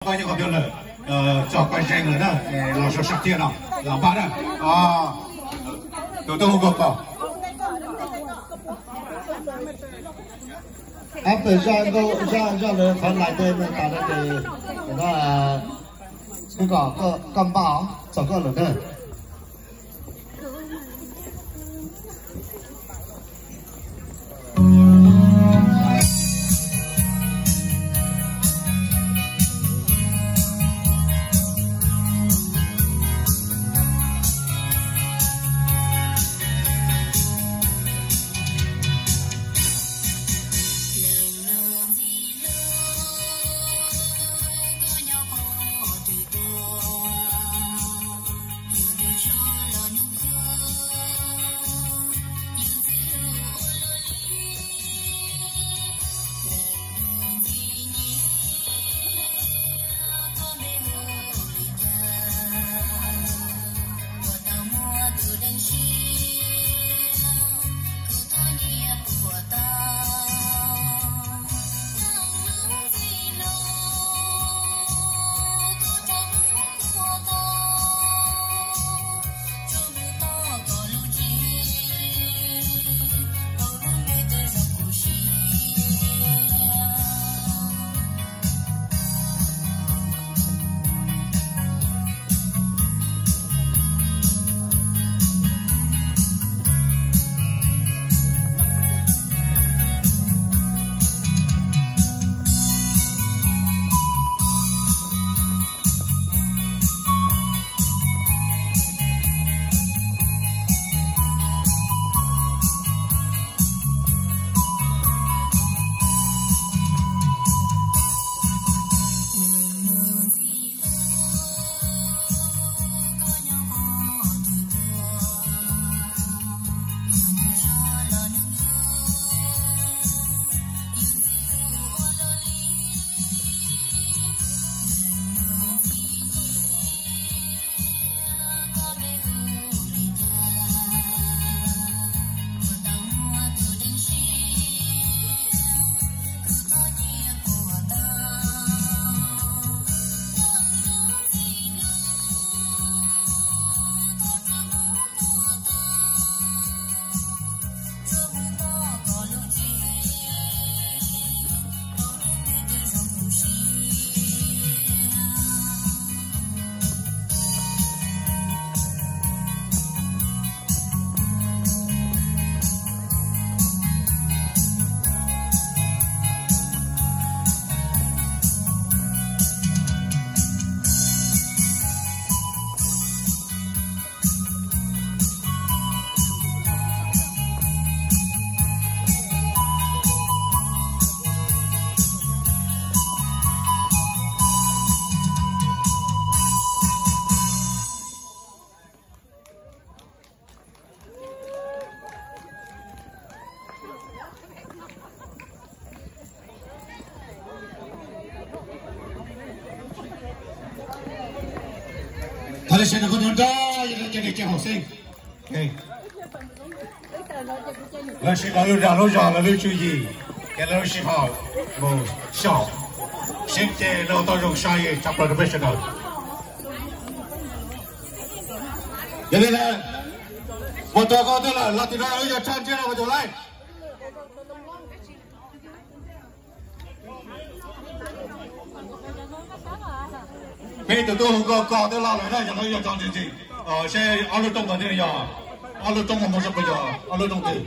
Koj yeej qhov twg lawm, txog koj zeeg lawm na, los sab sab thiab no, los npaj na. Tus tuaj hu koj koj. Ab, pem zaj nkauj zaj zaj lawv qhov lais tes tas no ces, no, koj npaj txog koj lawm na. Thov lub sij hawm no koj nrog nrog yog cov niam cov txiv hauv xeeb, lawv sib koom lub dag lub zog lawv lub tswv yim, ces lawv lub sij hawm mus xyaum, seb ces lawv tau zoo saib tshaj plaws rau peb sawv daws. Yog li ntawd, Mos Tuam koj twb los, los tim no yog tshaj ntsiab no Mos Tuam lauj. Peb tus tub hu koj koj twb los lawm na, yog no yog tso ntsis ntsis, seb ob lub rooj ntawd thiaj yog, ob lub rooj mus mus sab pes yog ob lub rooj twg.